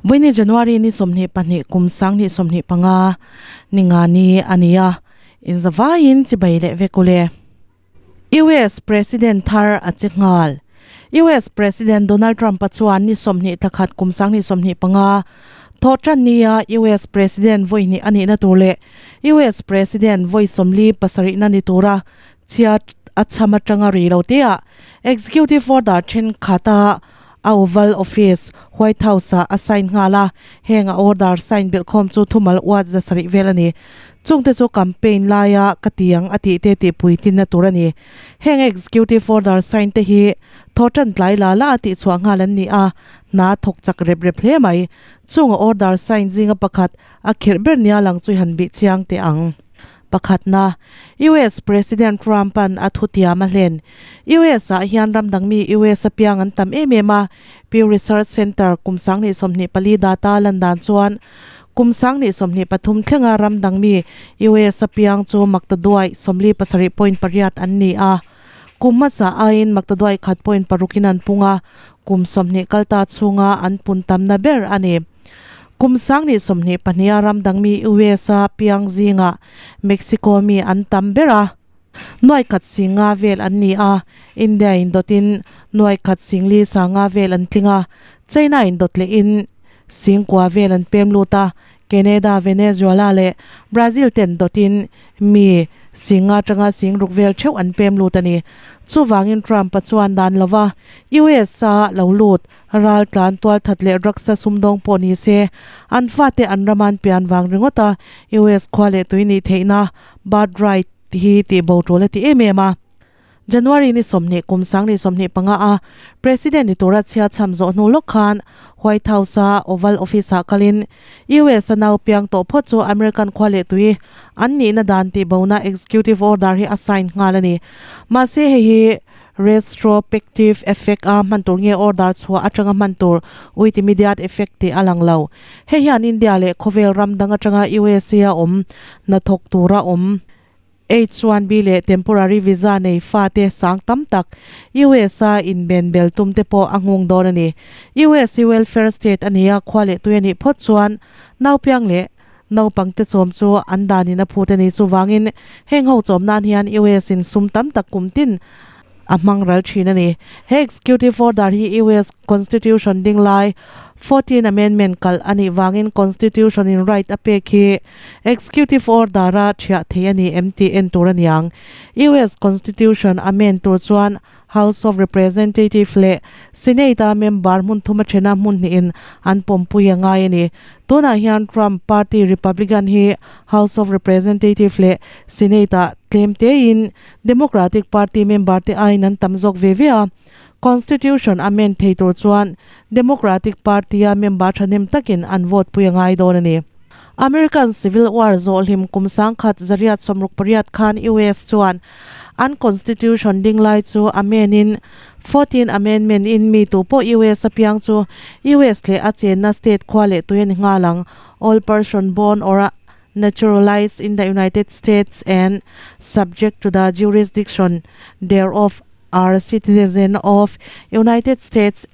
Vawiini January ni 22 kum 2025 ni nga ni a ni a, inzavaiin chibai leh vek ule. US President thar a che nghal. US President Donald Trump-a chuan ni 20 thla khat kum 2025 thawhtan nia US President vawi hnih a nihna tur leh US President vawi 47 na ni tura chhia a chham atanga ri lo teah Executive Order thenkhat a a Oval Office, White House-ah a sign nghal a, heng a order sign belhkhawm chu thumal uat 700 vel a ni. Chungte chu campaign laia ka ti ang a tih te tihpui tinna tur a ni. Heng executive order sign te hi thawhtan tlai la la a tihchhuah nghal an ni a, hna thawk chak rep rep hle mai. Chung a order sign zinga pakhat a khirh ber nia lang chu i han bih chiang teh ang. Pakhatna, US President Trump-a'n a thutiam a hlen. US-ah hian ram dangmi US a piang an tam em em a, Pew Research Center kum 2024 data lan dan chuan kum 2023 thlenga ram dangmi US a piang chu maktaduai 47.8 an ni a, kum hmasa aiin maktaduai khat point parukin an pung a, kum 20 kalta chhunga an pun tamna ber a ni. Kum 2022 a ram dangmi US a piang zingah Mexico mi an tam ber a, nuai khat sing nga vel an ni a, India in dawtin nuai khat sing li sa nga vel an tling a, China in dawt lehin sing kua vel an pem lut a, Canada, Venezuela leh Brazil ten dawtin mi sing nga atanga sing ruk vel theuh an pem lut a ni. Chuvangin Trump-a chuan dan lova US a lo lut Ral tlan tual that leh drugs a sumdawng pawh ni se, an fate an raman pian vang ringawt a, US khua leh tui nih theihna, birth right, hi tih bo tul a ti em em a. January ni 20 kum 2025 a President ni tura chhia chham zawh hnu lawk khan White House a Oval Office ah kalin US a nau piang tawh phawt chu American khua leh tui an nihna dan tih bona executive order hi a sign nghal a ni. Mahse hei hi Retrospective effect a hman tur nge order chhuah atanga hman tur with immediate effect tih a lang lo. Hei hian India leh khawvel ram dang atanga USA a awm hnathawk tura awm H-1B leh temporary visa nei fate sang tam tak US a inben bel tum te pawh a nghung dawn a ni. US hi welfare state a ni a, khua leh tui a nih phawt chuan naupiang leh Naupangte chawm chu an danin a phut a ni. Chuvangin heng ho chawm nan hian US in sum tam tak kum tin a hmang ral thin a ni. He executive order hi US Constitution ding lai 14 Amendment kalh a nih vangin Constitution in right a pek hi executive order a thiah thei a ni em tih en tur a niang. US Constitution amend tur chuan House of Representative leh Senate a member hmun thum a thena hmun hnihin an pawmpui a ngai a ni. Tunah hian Trump party Republican hi House of Representative leh Senate ah tlem tein Democratic party member te aiin an tam zawk ve ve a. Constitution amend thei tur chuan Democratic party a member thahnem takin an vote pui a ngai dawn a ni. American Civil War zawhhlim kum 1968 khan US chuan An Constitution ding lai chu amend in 14 Amendment in mi tu pawh US a piang chu US leh a chenna state khua leh tui a ni nghal ang. All person born or naturalized in the United States and subject to the jurisdiction thereof are citizen of United States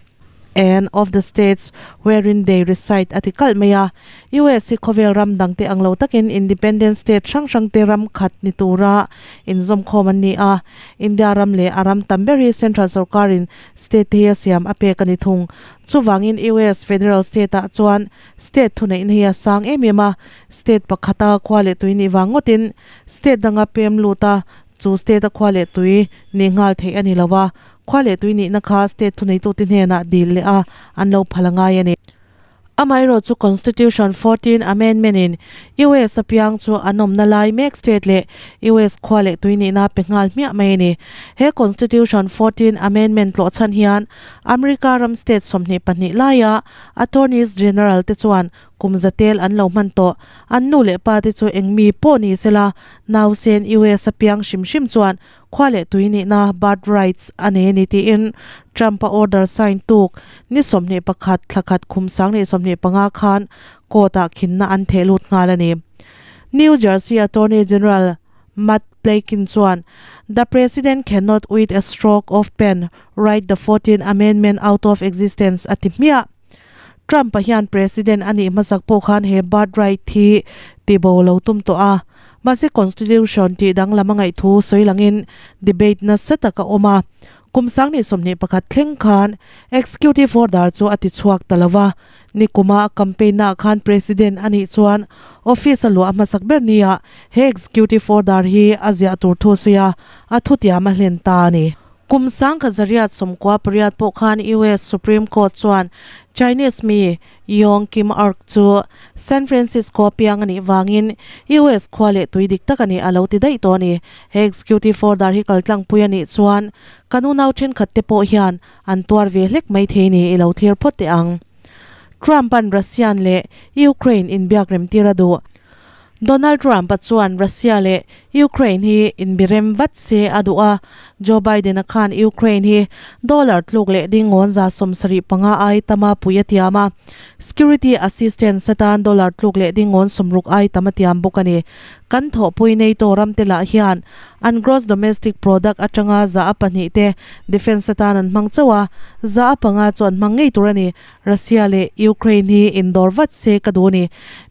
and of the states wherein they reside a ti kalh mai a. US hi khawvel ram dangte ang lo takin independent state hrang hrangte ram khat ni tura inzawmkhawm an ni a. India ram leh a ram tam ber hi central sorkarin state te hi a siam a pek a ni thung. Chuvangin US federal state ah chuan state thuneihna hi a sang em em a, state pakhata khua leh tui nih vang ngawtin state danga pem lut a, chu state a khua leh tui nih nghal theih a ni lo a. Khua leh tui nihna kha state thuneitute hnenah dil leh a an lo phal a ngai a ni. Amaherawh chu Constitution 14 Amendment in US a piang chu an awmna lai mek state leh US khua leh tui nihna pe nghal hmiah mai a ni. He Constitution 14 Amendment tlawh chhan hian America ram state 22 laia Attorneys General te chuan Kum zatel an lo hman tawh. An nu leh pa te chu eng mi pawh ni sela, nausen US a piang hrim hrim chuan khua leh tui nihna, birth rights, a nei a ni tiin Trump-a order sign tuk ni 21 thla khat khum 2025 khan court-ah khinna an theh lut nghal a ni. New Jersey Attorney General Matt Plakin chuan, The president cannot with a stroke of pen write the 14th amendment out of existence a ti hmiah. Trump-a hian President a nih hmasak pawh khan he birthright hi tibo lo tum tawh a, mahse Constitution tih danglam a ngaih thu sawi langin debate nasa tak a awm a. Kum 2021 thleng khan Executive Order chu a ti chhuak ta lo va, nikuma a campaign-ah khan President a nih chuan office a luah hmasak ber nia he Executive Order hi a ziah tur thu sawi a, a thutiam a hlen ta a ni. Kum 1998 pawh khan US Supreme Court chuan Chinese mi Yong Kim Ark chu San Francisco piang a nih vangin US khua leh tui dik tak a nih a lo ti daih tawh a ni. He executive order hi kaltlangpui a nih chuan kan unau thenkhat te pawh hian an tuar ve hlek mai thei ni i lo thlir phawt teh ang. Trump-a'n Russian leh Ukraine inbiak remtir a duh. Donald Trump-a chuan Russia leh Ukraine hi inbirem vat se a duh a, Joe Biden-a khan Ukraine hi dollar tluk leh ding ngawn 75 ai tama pui a tiam a, security assistance atan dollar tluk leh ding ngawn 60 ai tam a tiam bawk a ni. Kan thawhpui NATO ram te lah hian an gross domestic product atanga 2% te defence atan an hmang chauh a, 5% chu an hmang ngei tur a ni. Russia leh Ukraine hi indawr vat se ka duh a ni.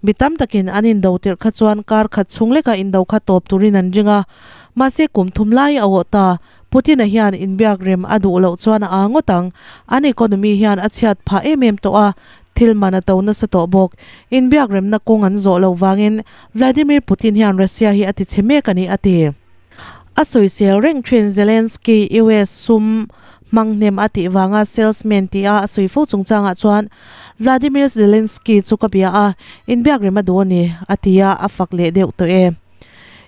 Mi tam takin an indo tirh kha chuan kar khat chhung lekah indo kha tawp turin an ring a. Mahse kum thum lai a awh ta. Putin-a hian inbiak rem a duh loh chuan a aa ngawt ang. An economy hian a chhiat phah em em tawh a, thil man a to nasa tawh bawk. Inbiak remna kawng an zawh loh vangin Vladimir Putin hian Russia hi a ti chhe mek a ni, a ti. A sawisel reng thin Zelensky US sum hmang hnem a tih vanga salesman tia a sawi fo chungchangah chuan Vladimir Zelensky chu ka bia a, inbiak rem a duh a ni, a ti a, a fak leh deuh tawh e.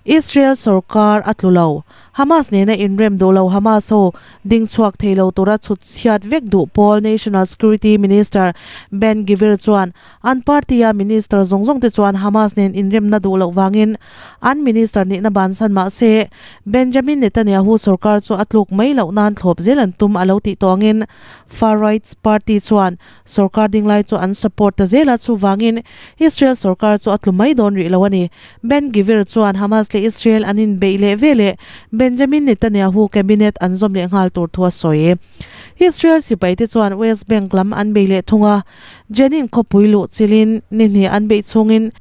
Israel sorkar a tlu lo. Hamas nena inrem duh lo Hamas ho ding chhuak thei lo tura chhut chhiat vek duh pawl National Security Minister Ben Gvir chuan An party-a minister zawng zawng te chuan Hamas nen inremna duh loh vangin an minister nihna bansan mah se, Benjamin Netanyahu sorkar chu a tluk mai loh nan thlawp zel an tum a lo tih tawh angin far right party chuan sorkar dinglai chu an support ta zel a, chuvangin Israel sorkar chu a tlu mai dawn rih lo a ni. Ben Gvir chuan Hamas leh Israel an inbeih leh veleh Benjamin Netanyahu cabinet an zawm leh nghal tur thu a sawi. Israel sipaite chuan West Bank lam an bei leh thung a, Jenin khawpui luh chilin ni hnih an beih chhungin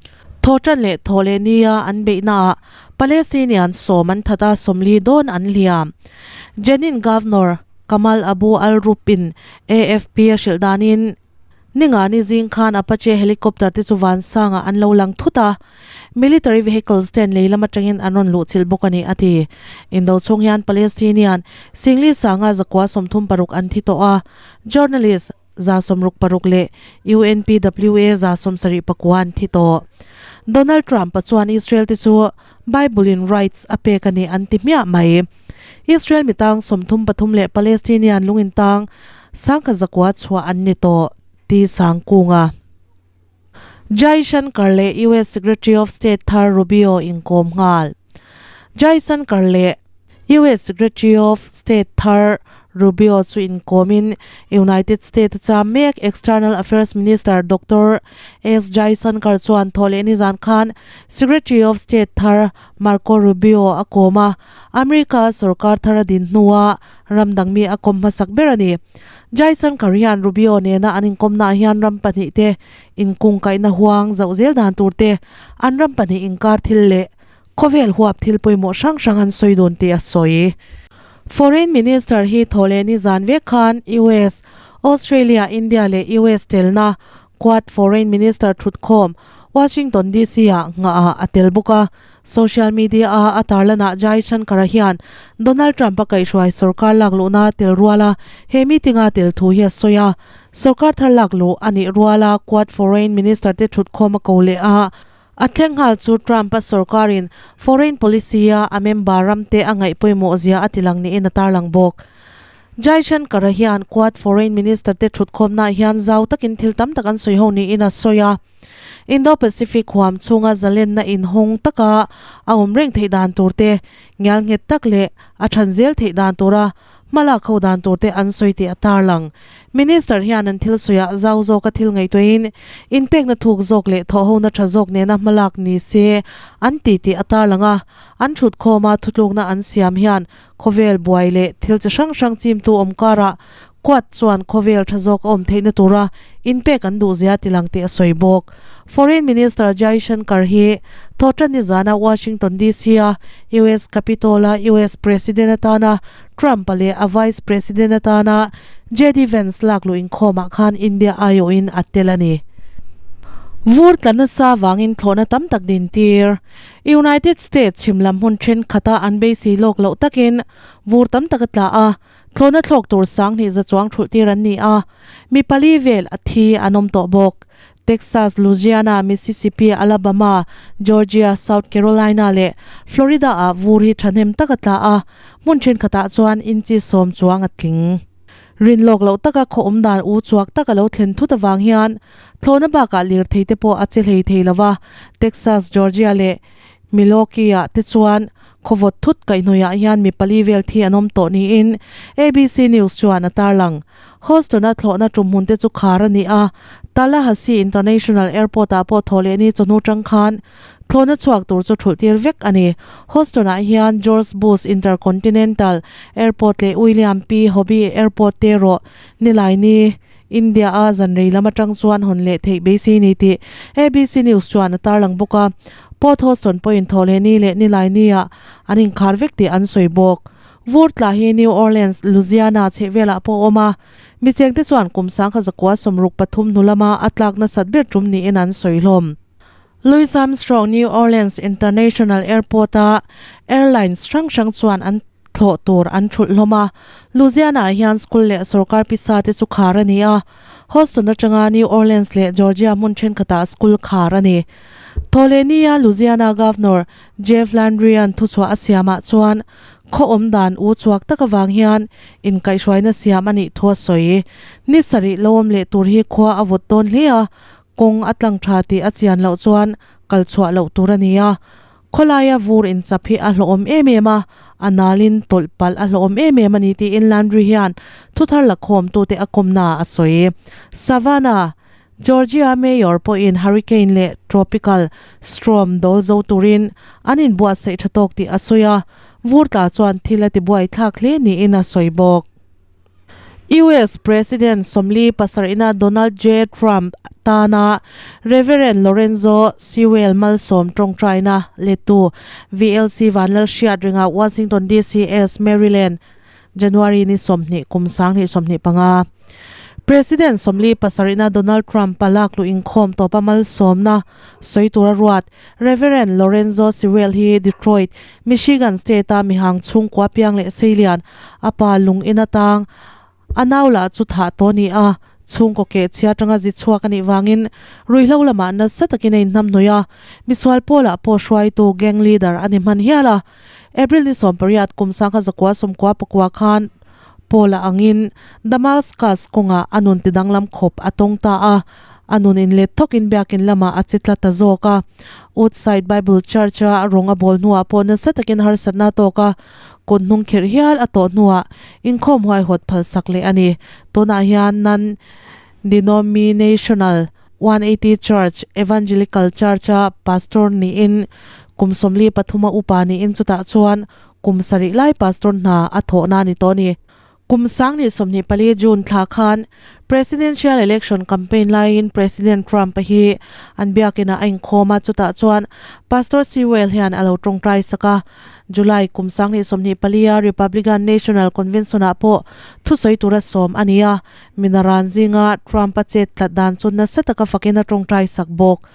thawhtan leh thawh leh nia an beihnaah Palestinian 10 an that a, 40 dawn an hliam. Jenin Governor Kamal Abu al-Rub-in AFP a hrilh danin Ningani zing khan Apache helicopter te chu vansangah an lo lang thut a, military vehicles ten lei lam atangin an rawn luh chilh bawk a ni, a ti. Indo chhung hian Palestinian singli sanga 136 an thi tawh a, journalist 66 leh UNPWA 79 an thi tawh. Donald Trump-a chuan Israel te chu Bible in rights a pek a ni an ti hmiah mai. Israel mitang 33 leh Palestinian lungintang 1009 chhuah an ni tawh, ti Sangkunga. Jaishankar leh US Secretary of State thar Rubio inkawm nghal. Jaishankar leh US Secretary of State thar Rubio chu inkawmin United States a cham mek External Affairs Minister Doctor S Jaishankar chuan thawh leh nizan khan Secretary of State thar Marco Rubio a kawm a, America sorkar thar a din hnua ram dang mi a kawm hmasak ber a ni. Jaishankar hian Rubio nena an inkawmnaah hian ram pahnih te inkungkaihna huang zauh zel dan tur te, an ram pahnih inkar thil leh khawvel huap thil pawimawh hrang hrang an sawi dawn tih a sawi. Foreign Minister hi thaw leh nizan vek khan US, Australia, India leh US telna Quad Foreign Minister thutkhawm Washington DC-ah nghahah a tel bawk a. Social media-a a tarlanah Jaishankar-a hian Donald Trump-a kaihhruai sorkar lak luhna tel ruala he meeting-a tel thu hi a sawi a. Sorkar thar lak luh a nih ruala Quad Foreign Minister-te thutkhawm a ko leh a. A thleng nghal chu Trump-a sorkarin foreign policy-a a member ramte a ngaih pawimawh zia a tilang niin a tarlang bawk. Jaishankar-a hian Quad Foreign Minister-te thutkhawmnaah hian zau takin thil tam tak an sawi ho niin a sawi a. Indo-Pacific huam chhunga zalenna inhawng taka a awm reng theih dan tur te, ngial nghet tak leh a than zel theih dan tura hmalak ho dan tur te an sawi tih a tarlang. Minister hian an thil sawiah zau zawka thil ngaihtuahin inpekna thuk zawk leh thawhhona tha zawk nena hmalak ni se an ti tih a tarlang a, an thutkhawma thutlukna an siam hian khawvel buai leh thil chi hrang hrang chimtu awm karah. Quad chuan khawvel tha zawk a awm theihna tura inpek an duh zia tilang tih a sawi bawk. Foreign Minister Jaishankar hi Thawhtanni zana Washington DC-a US Capitol-a US President atana Trump-a leh a Vice President atana JD Vance lak luh inkhawmah khan India aiawhin a tel a ni. Vur tla nasa vangin thlawhna tam tak din tir. United States chhim lam hmun thenkhatah an beisei lawk loh takin vur tam tak a tla a, thlawhna thlawk tur sanghnih za chuang thulh tir an ni a, mi pali vel a thi an awm tawh bawk. Texas, Louisiana, Mississippi, Alabama, Georgia, South Carolina leh Florida-ah vur hi thahnem tak a tla a, hmun thenkhatah chuan inchi sawm chuang a tling. Rinlawk loh taka khaw awm dan u chuak tak a lo thlen thut avang hian thlawhna bakah lirthei te pawh a che hlei thei lo va, Texas, Georgia leh Milwaukee-ah te chuan khawvawt thut kaihhnawihah hian mi pali vel thi an awm tawh niin ABC News chuan a tarlang. Houston-a thlawhna tum hmun te chu khar a ni a, Tallahassee International Airport-ah pawh thaw leh ni chawhnu tang khan thlawhna chhuak tur chu thulh tir vek a ni. Houston-ah hian George Bush Intercontinental Airport leh William P. Hobby Airport te erawh nilai ni India-a zanrei lam atang chuan hawn leh theih beisei ni tih ABC News chuan a tarlang bawk a. Port Houston pawhin Thawhlehni leh Nilaini-ah an inkhar vek tih an sawi bawk. Vur tla hi New Orleans, Louisiana chhehvelah pawh a awm a, mi chengte chuan kum sangkha zakua 63 hnu lama a tlak nasat ber tum niin an sawi hlawm. Louis Armstrong New Orleans International Airport-a airlines hrang hrang chuan an thlawh tur an thulh hlawm a, Louisiana-ah hian school leh sorkar pisa te chu khar a ni a, Houston atanga New Orleans leh Georgia hmun thenkhatah school khar a ni. Thawhlehnia Louisiana Governor Jeff Landry-a'n thuchhuah a siamah chuan khaw awm dan u chhuak tak avang hian inkaihhruaina siam a nih thu a sawi. Ni sarih lo awm leh tur hi khua a vawt dawn hle a, kawng a tlang tha tih a chian loh chuan kal chhuah loh tur a ni a. Khawlaia vur inchap hi a hlawhawm em em a, a nalin tawlh palh a hlawhawm em em a ni tiin Landry hian thuthar lakhawmtute a kawmnaah a sawi. Savannah. Georgia Mayor pawhin hurricane leh tropical storm dawl zo turin an inbuatsaih tha tawk tih a sawi a, vur tla chuan thil a tibuai thlak hle niin a sawi bawk. US President 47-ina Donald J. Trump tana Reverend Lorenzo Sewell malsawm tawngtaina lettu VLC Vanlalhriat ringa Washington DC S. Maryland January ni 20 kum 2025. President 47-na Donald Trump a lak luh inkhawm tawpa malsawmna sawi tura ruat Reverend Lorenzo Sewell hi Detroit, Michigan state-a mihang chhungkua piang leh seilian a pa lung in atang a nau lah chu thah tawh a ni a, chhungkaw keh chhia atanga zi chhuak a nih vangin ruihhlo lamah nasa takin a inhnamhnawih a, misual pawlah pawh hruaitu gang leader a ni hman hial a. April ni 18 kum 1994 khan Paula angin Damascus kawngah a nun tidanglam khawp a tawng ta a, a nun inlet thawkin biakin lamah a che tla ta zawk a. Woodside Bible Church-a rawng a bawl hnuah pawh nasa takin harsatna a tawk a, kut hnung khirh hial a tawh hnuah inkhawm huaihawt phalsak leh a ni. Tunah hian non denominational 180 Church, Evangelical Church-a pastor niin kum 43 a upa niin chutah chuan Kum sarih lai pastor hna a thawhna a ni tawh a ni. Kum 2024 June thla khan Presidential Election campaign laiin President Trump-a hi an biakinah a inkhawm a, chutah chuan Pastor Sewell hian a lo tawngtai sak a. July kum 2024 a Republican National Convention-ah pawh thusawi tura sawm a ni a, minaran zinga Trump-a chet tlat dan chu nasa taka fakin a tawngtai sak bawk.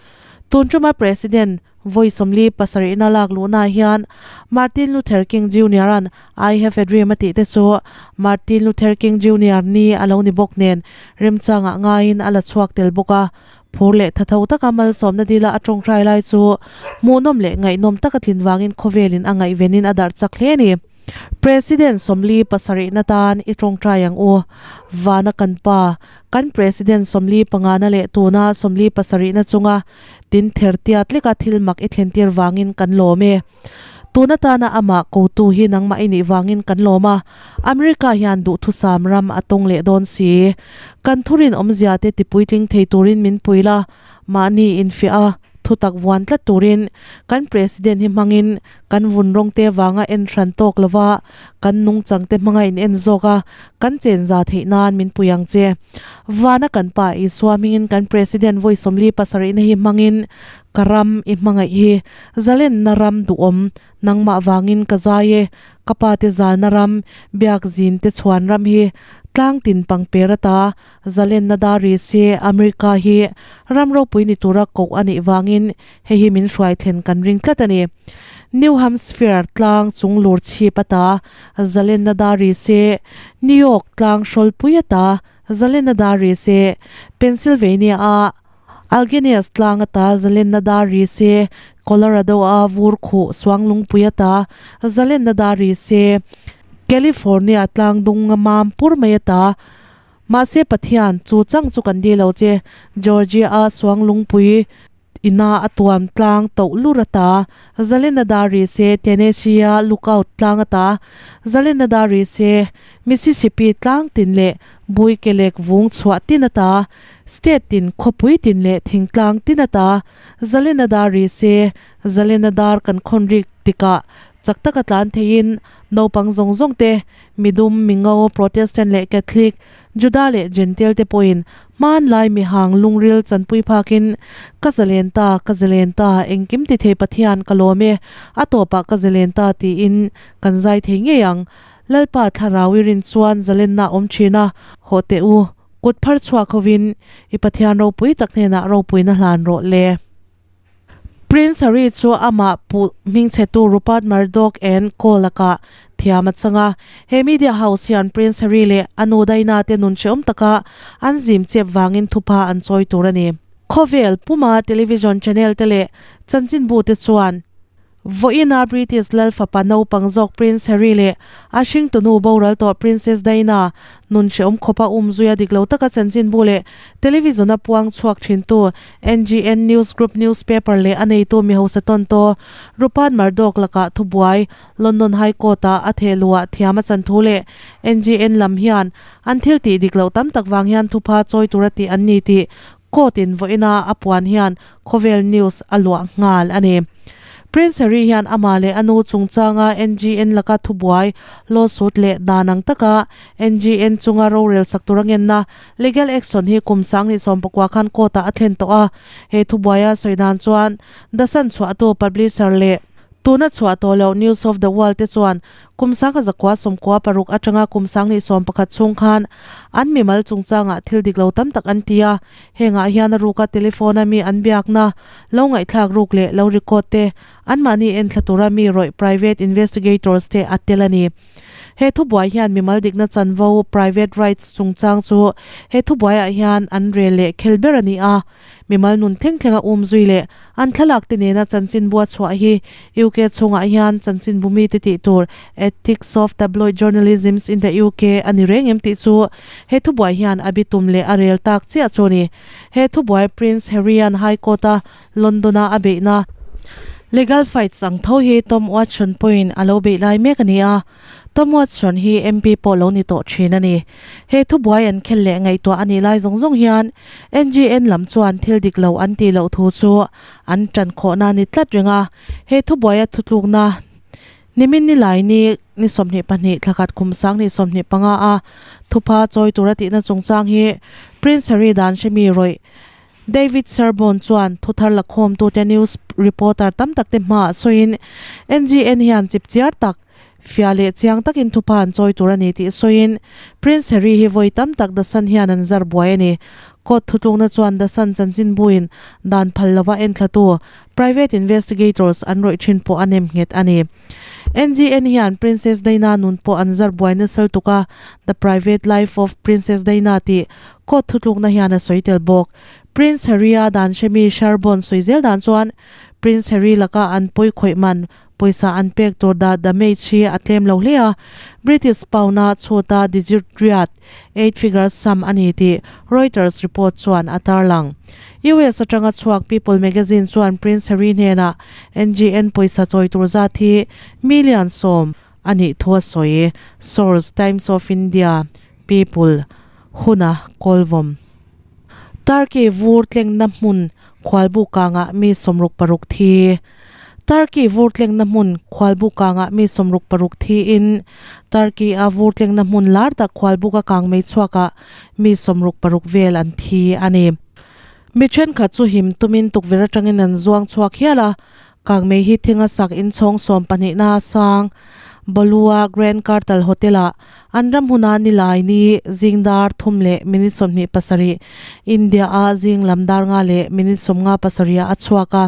Tun tuma President Vawi 47-na lak luhnaah hian Martin Luther King Junior-a'n I have a dream a tih te chu Martin Luther King Junior ni a lo ni bawk nen remchangah ngaiin a la chhuak tel bawk a. Phur leh thatho taka malsawmna dila a tawngtai lai chu hmuhnawm leh ngaihnawm taka tlin vangin khawvelin a ngaihvenin a darh chak hle a ni. President 47-na tan i tawngtai ang u. Vana kan pa, kan President 45-na leh tuna 47-na chunga Tin, thertia tleka thil mak i thlentir vangin kan lawm e. Tun atana amah kotu hi nangmah i nih vangin kan lawm a, America hian duhthusam ram a tawng leh dawn si. Kan thurin awmzia te tipuitling thei turin min pui la, mahni infiah a. Thutak vuan tlat turin kan President hi hmangin kan vun rawng te vanga en hran tawk lova kan nungchang te hmanga in en zawk a, kan chen za theih nan min pui ang che. Vana kan Pa Isua hmingin kan President vawi 47 na hi hmangin ka ram i hmangaih hi zalenna ram duhawm nangmah vangin ka zai e, ka pa te zalna ram biak zin te chhuan ram hi tlang tin pangper ata Zalenna dar ri se America hi ram ropui ni tura koh a nih vangin hei hi min hruai thlen kan ring tlat a ni. New Hampshire tlang chung lur chhip ata zalenna dar ri se, New York tlang hrawlpui ata zalenna dar ri se, Pennsylvania a Alleghenies tlang ata zalenna dar ri se, Colorado a vur khuh suanglungpui ata zalenna dar ri se, California tlang dung mam pur mai ata Mahse Pathian, chu chang chu kan dil lo che, Georgia-a suang lungpui ina a tuam tlang toh lur ata, Zalena dar ri se, Tennessee-a Lookout tlang ata, Zalena dar ri se, Mississippi tlang tin leh bui kelek vung chhuah tin ata, state tin khawpui tin leh thingtlang tin ata, Zalena dar ri se, Zalena dar kan khawn rik tikah chak taka tlan theiin naupang zawng zawng te Midum, Mingo, Protestant leh Catholic, Juda leh Jentail te pawhin hmanlai mihang lungril chanpui phakin, Ka zalen ta, ka zalen ta, engkim ti thei Pathian ka lawm e, a tawpah ka zalen ta tiin kan zai thei ngei ang. Lalpa thlarau i rin chuan zalenna a awm thin a, hawh teh u, kut phar chhuak hovin i Pathian ropui tak hnenah ropuina hlan rawh le. Prince Harry chu amah puh hmingchhetu Rupert Murdoch and Co lakah thiam a chang a. He media house hian Prince Harry leh a nu Diana te nun hrehawm taka an zim chep vangin thupha an chawi tur a ni. Khawvel puma television channel te leh chanchinbu te chuan Vawiina British lal fapa naupang zawk Prince Harry leh a hringtunu boral tawh Princess Diana nun hrehawm khawpa umzuia dik lo taka chanchinbu leh television-a puang chhuak thintu NGN News Group newspaper leh a neitu mi hausa tawntaw Rupert Murdoch lakah thubuai London High Court-ah a thehluah thiam a chan thu leh NGN lam hian an thil tih dik loh tam tak vang hian thupha chawi tura tih an ni tih Court-in vawiina a puan hian khawvel news a luah nghal a ni. Prince Harry hian amah leh a nu chungchanga NGN laka thubuai, lawsuit leh dan ang taka NGN chunga rorel sak tur a ngenna legal action hi kum 2019 khan court-ah a thlen tawh a. He thubuaia sawi dan chuan The Sun chhuahtu publisher leh tuna chhuah tawh loh News of the World te chuan Kum 1996 atanga kum 2011 chhung khan an mimal chungchangah thil dik lo tam tak an ti a, hengah hian a ruka telephone a mi an biakna, lo ngaihthlak ruk leh lo record te, anmahni enthla tura mi rawih private investigators te a tel a ni. He thubuai hian mimal dikna chanvo, private rights, chungchang chu he thubuaiah hian an rel leh khel ber a ni a. Mimal nun thleng thlenga um zui leh an thlalak te nena chanchinbu a chhuah hi UK chhungah hian chanchinbu mite tih tur Ethics of Tabloid Journalisms in the UK a ni reng em tih chu he thubuai hian a bitum leh a rel tak chiah chu a ni. He thubuai Prince Harry-a'n High Court-a London-a a beihna legal fights ang tho hi Tom Watson pawhin a lo beih lai mek a ni a. Tom Watson hi MP pawh lo ni tawh thin a ni. He thubuai an khel leh ngaihtuah a nih lai zawng zawng hian NGN lam chuan thil dik lo an tih loh thu chu an tan khawhna a ni tlat reng a. He thubuaia thutlukna nimin ni lai ni ni 22 thlakhat kum 2025 a thupha chawi tura tihna chungchang hi Prince Harry dan hremi rawih David Sherborne chuan thuthar lakhawmtute news reporter tam tak te hmaah sawiin NGN hian chipchiar tak, fiah leh chiang takin thupha an chawi tur a ni tih sawiin Prince Harry hi vawi tam tak The Sun hian an zar buai a ni. Court thutlukna chuan The Sun chanchinbuin dan phal lova enthlatu private investigators an rawih thin pawh a nem nghet a ni. NGN hian Princess Diana nun pawh an zar buai nasal tuk a, The Private Life of Princess Diana tih court thutlukna hian a sawi tel bawk. Prince Harry-a dan hremi Sherborne sawi zel dan chuan Prince Harry laka an pawi khawih man pawisa an pek tur dah damage hi a tlem lo hle a, British pound-a chhuta digit riat, eight figure sum, a ni tih Reuters report chuan a tarlang. US atanga chhuak People magazine chuan Prince Harry hnenah NGN pawisa chawi tur zat hi million 10 a nih thu a sawi. Source, Times of India, People, Huna Kawlvawm. Turkey vur tlengna hmun Khualbu kangah mi 66 thi. Turkey vurtlengna hmun Khualbu kangah mi 66 thiin Turkey a vurtlengna hmun lar tak Khualbuka kangmei chhuakah mi 66 vel an thi a ni. Mi thenkhat chu him tumin tukverh atangin an zuang chhuak hial a, Kangmei hi thinga sak inchhawng sawmpahnihna a sang Bolua Grand Kartal Hotel-ah an ram huna nilai ni zing dar thum leh minute 27 India-a zing lam dar nga leh minute 57 ah a chhuak a.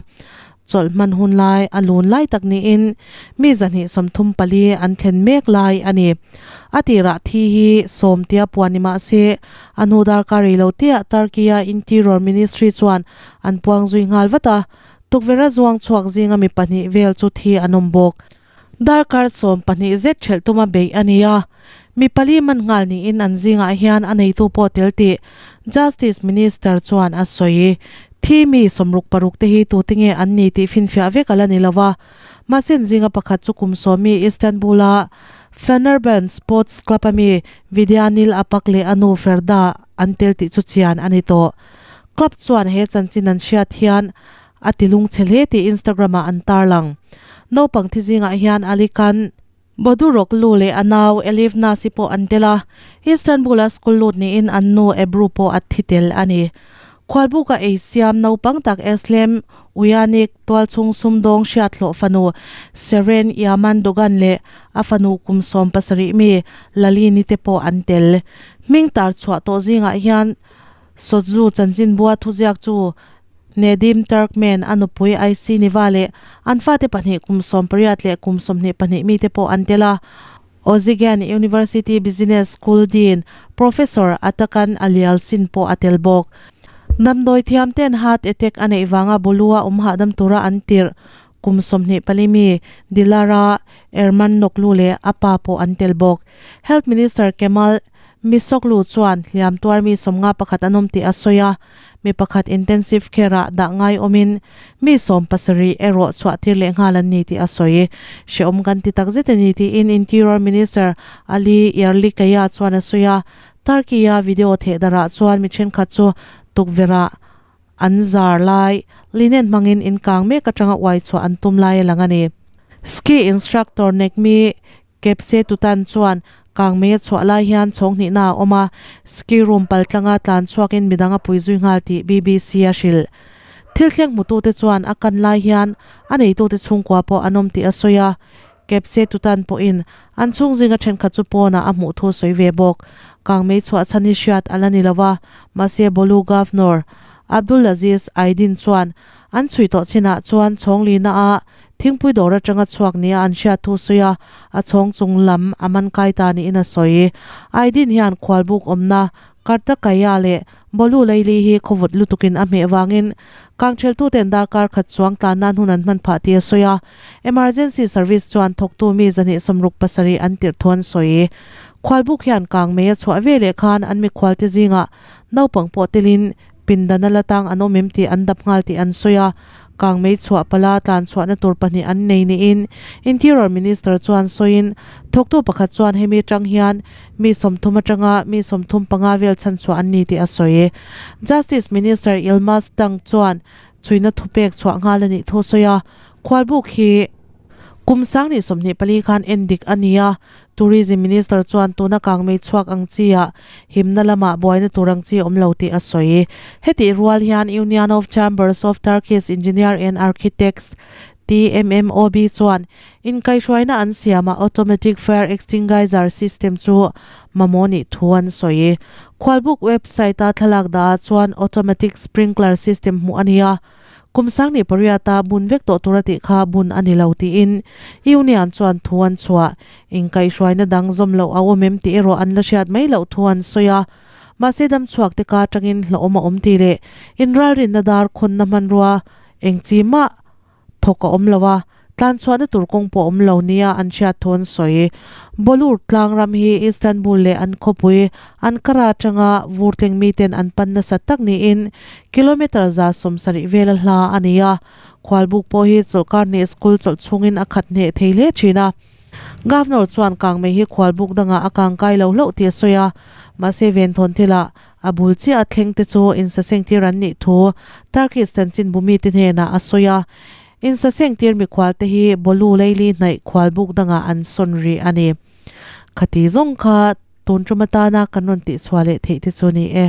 Chawlh hman hun lai a lun lai tak niin mi 234 an thlen mek lai a ni. A tirah thi hi sawm tia puan ni mah se a hnu darkar rei lo teah Turkey-a Interior Ministry chuan an puang zui nghal vat a. Tukverh a zuang chhuak zinga mi pahnih vel chu thi an awm bawk. Darkar 12 zet ṭhelh tuma beih a ni a, mi pali man nghal niin an zingah hian a neitu pawh tel tih Justice Minister chuan a sawi. Thi mi 66 te hi tute nge an ni tih finfiah vek a la ni lo va, mahse an zinga pakhat chu kum sawmi Istanbul-a Fenerbahce Sports Club a mi Vidyanil Apak leh a nu Ferda an tel tih chu chian a ni tawh. Club chuan he chanchin an hriat hian a ti lungchhe hle tih Instagram ah an tarlang. Naupang thi zingah hian Ali Khan, Boduroglu leh a nau Elif Nasi pawh an tel a, Istanbul-a school lut niin an nu Ebru pawh a thi tel a ni. Khualbuka ei siam naupang tak Eslem Uyanik, tualchhung sumdawng hriathlawh fanu Seren Yaman Dogan leh a fanu kum 17 mi Lalini te pawh an tel. Hming tar chhuah tawh zingah hian Sotzu chanchinbua thuziak chu Nedim Turkmen a nupui Ayşe Niva leh an fate pahnih kum 18 leh kum 22 mite pawh an tel a. Ozigen University Business School Dean Professor Atakan Alyalsin pawh a tel bawk. Damdawi thiam ten heart attack a neih vanga Bolua awm hahdam tura an tirh kum 24 mi Dilara Erman Noklu leh a pa pawh an tel bawk. Health Minister Kemal Misoklu chuan hliam tuar mi 51 an awm tih a sawi a, mi pakhat intensive care ah dah ngai awmin mi 70 erawh chhuah tir leh nghal an ni tih a sawi. Hrehawm kan ti tak zet a ni tiin Interior Minister Ali Yerlikaya chuan a sawi a, Turkey-a video thehdarh ah chuan mi thenkhat chu tukverh ah an zar lai linen hmangin inkang mek atanga uai chhuah an tum lai a lang a ni. Ski instructor Nekmi Kepse Tutan chuan kangmei a chhuah lai hian chhawng hnihna a awm a, ski room pal tlanga tlan chhuakin midang a pui zui nghal tih BBC a hrilh. Thil thleng hmutute chuan a kan lai hian a neitute chhungkua pawh an awm tih a sawi a, Kepse Tutan pawhin an chhung zinga thenkhat chu pawnah a hmuh thu a sawi ve bawk. Kangmei chhuah chhan hi hriat a la ni lo a, mahse Bolu Governor Abdulaziz Aydin chuan an chhui tawh chinah chuan chhawng lina a Thingpui dawr atanga chhuak nia an hriat thu sawi a, a chhawng chung lam a man kai ta niin a sawi. Aydin hian khualbuk awmna Kartakaya leh Bolu Leili hi khawvawt lutukin a hmeh vangin kangtheltuten darkar khat chuang tlan nan hun an hman phah tih a sawi a. Emergency service chuan thawktu mi 267 an tirh thu an sawi. Khualbuk hian kangmei a chhuah veleh khan an mikhualte zingah naupang pawh telin Pindan a la tang an awm em tih an dap nghal tih an sawi a, kangmei chhuah pala tlan chhuahna tur pahnih an nei niin Interior Minister chuan sawiin thawktu pakhat chuan hemi atang hian mi 30 atanga mi 35 vel chhan chhuah an ni tih a sawi. Justice Minister Yilmaz Tunc chuan chhuina thupek chhuah nghal a nih thu a sawi a, khualbuk hi Kum 2024 khan en dik a ni a, Tourism Minister chuan tuna kangmei chhuak ang chi ah himna lamah buaina tur ang chi awm lo tih a sawi. Hetih rual hian Union of Chambers of Turkish Engineer and Architects, TMMOB, chuan inkaihhruaina an siamah automatic fire extinguisher system chu mamawh nih thu an sawi. Khualbuk website-a thlalak dah ah chuan automatic sprinkler system hmuh a ni a. Kum 2008-a bun vek tawh tur a tih kha bun a ni lo tiin Union chuan thu an chhuah. Inkaihhruaina dang zawm loh a awm em tih erawh an la hriat mai loh thu an sawi a. Mahse damchhuak te ka atangin hlauhawm a awm tih leh inralrinna dar khawnna hmanrua eng chi mah thawk a awm lo a. Tlanchhuahna tur kawng pawh awm lo nia an hriat thu an sawi. Bolur tlang ram hi Istanbul leh an khawpui Ankara atanga vurtleng miten an pan nasat tak niin kilometre 170 vela hla a ni a. Khualbuk pawh hi chawlhkar hnih school chawlh chhungin a khat hneh thei hle thin a. Governor chuan kangmei hi khualbuk dangah a kangkai lo hlauh tih a sawi a, mahse venthawn thilah. A bul chiah a thleng te chu insaseng tir an nih thu Turkish chanchinbu mite hnenah a sawi a. Insaseng tir mikhual te hi Bolu Leili hnaih khualbuk dangah an sawn rih a ni. Khati zawng kha tun tum atana kan rawn tihchhuah leh theih te chu ni e.